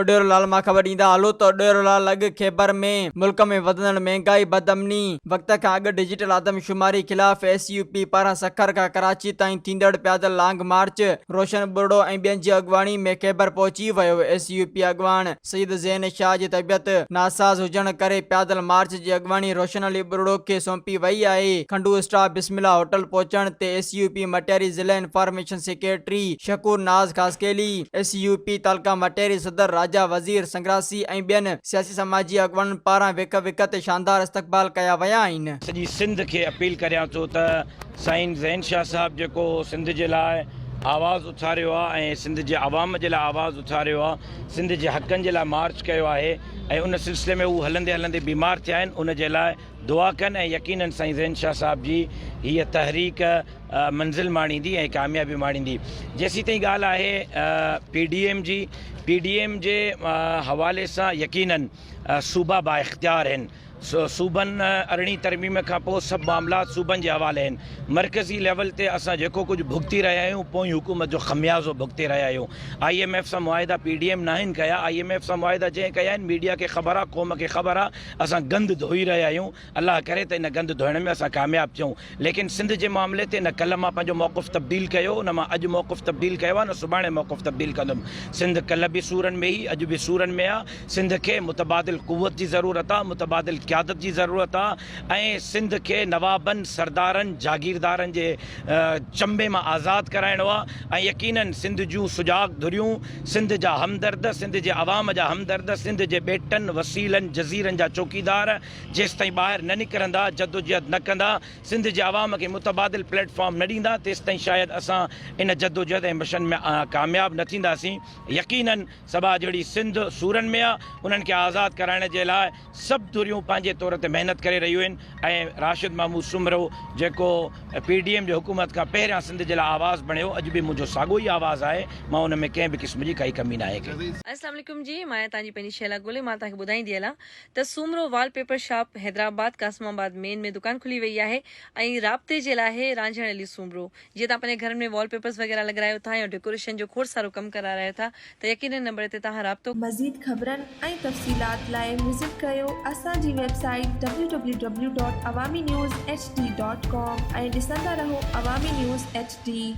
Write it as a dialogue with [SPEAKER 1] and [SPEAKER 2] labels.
[SPEAKER 1] اڏيرو لال مان خبر ڏيندا هلو ته اڏيرو لال لڳ خيبر ۾ ملڪ ۾ وڌندڙ مهنگائي، بدامني، وقت کان اڳ ڊجيٽل آدمشماري خلاف ايس يو پي پاران سکر کان ڪراچي تائين ٿيندڙ پيادل لانگ مارچ روشن ٻرڙو ۽ ٻين جي اڳواڻي ۾ خيبر پهچي ويو، ايس يو پي اڳواڻ سيد زين شاهه جي طبيعت ناساز هجڻ ڪري پيادل مارچ جي اڳواڻي روشن علي ٻرڙو کي سونپي وئي آهي، کنڊو اسٽاپ بسم الله هوٽل پهچڻ تي ايس يو پي مٽياري ضلعي information secretary Shakoor Naz Khaskheli, S U P تعلقه مٽياري صدر راجا وزير سنگراسي ۽ ٻين سياسي سماجي اڳواڻن پاران وک وک تي شاندار استقبال ڪيا ويا آهن.
[SPEAKER 2] سڄي سنڌ کي اپيل ڪريان ٿو ته سائين زين شاهه صاحب جيڪو سنڌ جي لاء آواز اٿاريو آ ۽ سنڌ جي عوام جي لاء آواز اٿاريو آ سنڌ جي حقن جي لاء مارچ ڪيو آهي ۽ ان سلسلي ۾ هو هلندي هلندي بيمار ٿيا آهن ان جي لاء دعا ڪن ۽ يقينن سائين زين شاهه صاحب جي هيء تحريڪ منزل ماڻيندي ۽ ڪاميابي ماڻيندي. جيسيتائين ڳالهه آهي پي ڊي ايم جي، پي ڊي ايم جي حوالي سان يقينن صوبا بااختيار آهن، صوبن ارڙهين ترميم کان پوء سڀ معاملات صوبن جي حوالي آهن، مرڪزي ليول تي اسان جيڪو ڪجهه ڀڳتي رهيا آهيون پوئين حڪومت جو خميازو ڀڳتي رهيا آهيون، I M F سان معاهدا پي ڊي ايم ناهن ڪيا، I M F سان معاهدا جنهن ڪيا آهن ميڊيا کي خبر آهي، قوم کي خبر آهي، اسان گند ڌوئي رهيا آهيون، الله ڪري ته ان گند ڌوئڻ ۾ اسان ڪامياب ٿيون ليڪن سنڌ جي معاملي تي نه ڪلهه مان پنهنجو موقف تبديل ڪيو نه مان اڄ موقف تبديل ڪيو آهي نه سڀاڻي موقف تبديل ڪندم سنڌ ڪلهه به سورن ۾ هئي اڄ به سورن ۾ آهي سنڌ کي متبادل قوت جي ضرورت آهي متبادل قيادت جي ضرورت آهي ۽ سنڌ کي نوابن سردارن جاگيردارن جي چنبي مان آزاد ڪرائڻو آهي ۽ يقينن سنڌ جون سجاڳ ڌريون سنڌ جا همدرد سنڌ جي عوام جا همدرد سنڌ جي ٻيٽن وسيلن جزيرن جا چوڪيدار جيستائين ٻاهر نه نڪرندا، جدوجهد نه ڪندا، سنڌ جي عوام کي متبادل پليٽ فارم نه ڏيندا، تيستائين شايد اسان ان جدوجهد ۽ مشن ۾ ڪامياب نه ٿينداسين. يقينن سڀا جهڙي سنڌ سورن ۾ آ، انهن کي آزاد ڪرائڻ جي لاء سڀ ڌريون پنهنجي طور تي محنت ڪري رهيون آهن ۽ راشد محمود سومرو جيڪو پي ڊي ايم جي حڪومت کان پهريان سنڌ جي لاء آواز بڻيو، اڄ به منهنجو ساڳيو ئي آواز آهي، مان ان ۾ ڪنهن به قسم جي ڪائي ڪمي ناهي ڪئي.
[SPEAKER 3] السلام عليڪم جي مان آهيان توهان جي پنهنجي شهلا گولي مان توهان کي ٻڌائيندي هلان ته Soomro wallpaper shop Hyderabad Qasimabad main ۾ دڪان کلي وئي آهي ۽ رابطي جي لاء آهي رانجهڻ علي سومرو جيئن توهان پنهنجي گهرن ۾ وال پيپرز وغيره لڳرايو ٿا يا ڊيڪوريشن جو کوڙ سارو ڪم ڪرارايو ٿا ته يقينن نمبر تي توهان رابطو
[SPEAKER 4] مزيد خبرن ۽ تفصيلات لاء وزٽ ڪريو اسان جي website W W W dot Awami news H D dot com ۽ ڏسندا رهو عوامي نيوز ايڇ ڊي.